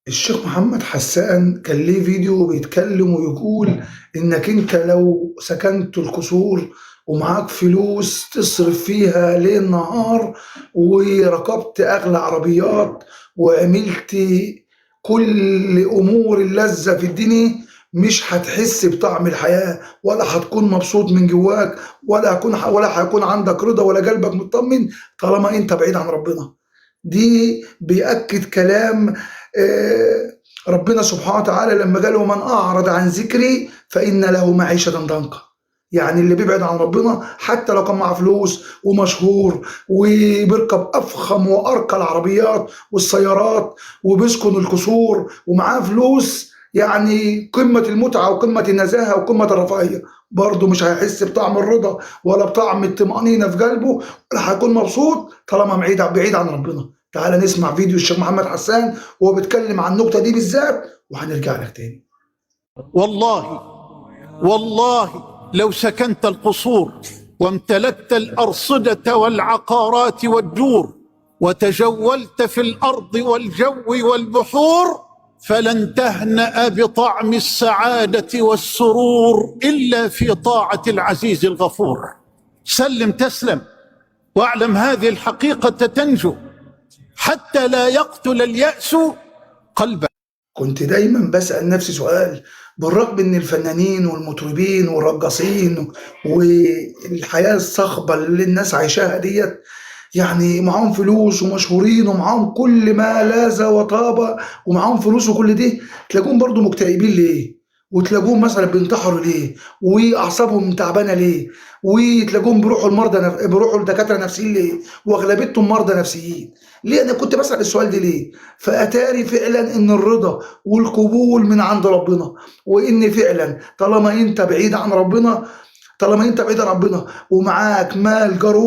الشيخ محمد حسان كان ليه فيديو بيتكلم ويقول انك انت لو سكنت القصور ومعاك فلوس تصرف فيها ليل نهار وركبت اغلى عربيات وعملت كل امور اللذة في الدنيا، مش هتحس بطعم الحياة ولا هتكون مبسوط من جواك ولا هيكون عندك رضا ولا قلبك مطمن طالما انت بعيد عن ربنا. دي بيأكد كلام ربنا سبحانه وتعالى لما قال ومن أعرض عن ذكري فإن له معيشة ضنكا. يعني اللي بيبعد عن ربنا حتى لو كان معاه فلوس ومشهور وبيركب أفخم وأرقى العربيات والسيارات وبيسكن القصور ومعاه فلوس، يعني قمة المتعة وقمة النزاهة وقمة الرفاهية، برضه مش هيحس بطعم الرضا ولا بطعم الطمأنينة في قلبه ولا هيكون مبسوط طالما بعيد عن ربنا. تعال نسمع فيديو الشيخ محمد حسان وهو بيتكلم عن النقطة دي بالذات وهنرجع لك تاني. والله والله لو سكنت القصور وامتلكت الأرصدة والعقارات والدور وتجولت في الأرض والجو والبحور فلن تهنأ بطعم السعادة والسرور إلا في طاعة العزيز الغفور. سلم تسلم، واعلم هذه الحقيقة تنجو حتى لا يقتل اليأس قلبك. كنت دايما بسأل نفسي سؤال، بالرغم ان الفنانين والمطربين والرقاصين والحياة الصاخبة اللي الناس عايشاها ديت، يعني معاهم فلوس ومشهورين ومعاهم كل ما لاذ وطاب ومعاهم فلوس وكل دي، تلاقوهم برضو مكتئبين ليه؟ وتلاقوهم مثلا بينتحروا ليه؟ واعصابهم تعبانة ليه؟ وتلاقوهم بيروحوا المرضى بيروحوا لدكاتره نفسيين ليه؟ واغلبيتهم مرضى نفسيين ليه؟ انا كنت بسال السؤال ده ليه؟ فاتاري فعلا ان الرضا والقبول من عند ربنا، وان فعلا طالما انت بعيد عن ربنا، طالما انت بعيد عن ربنا ومعاك مال جارون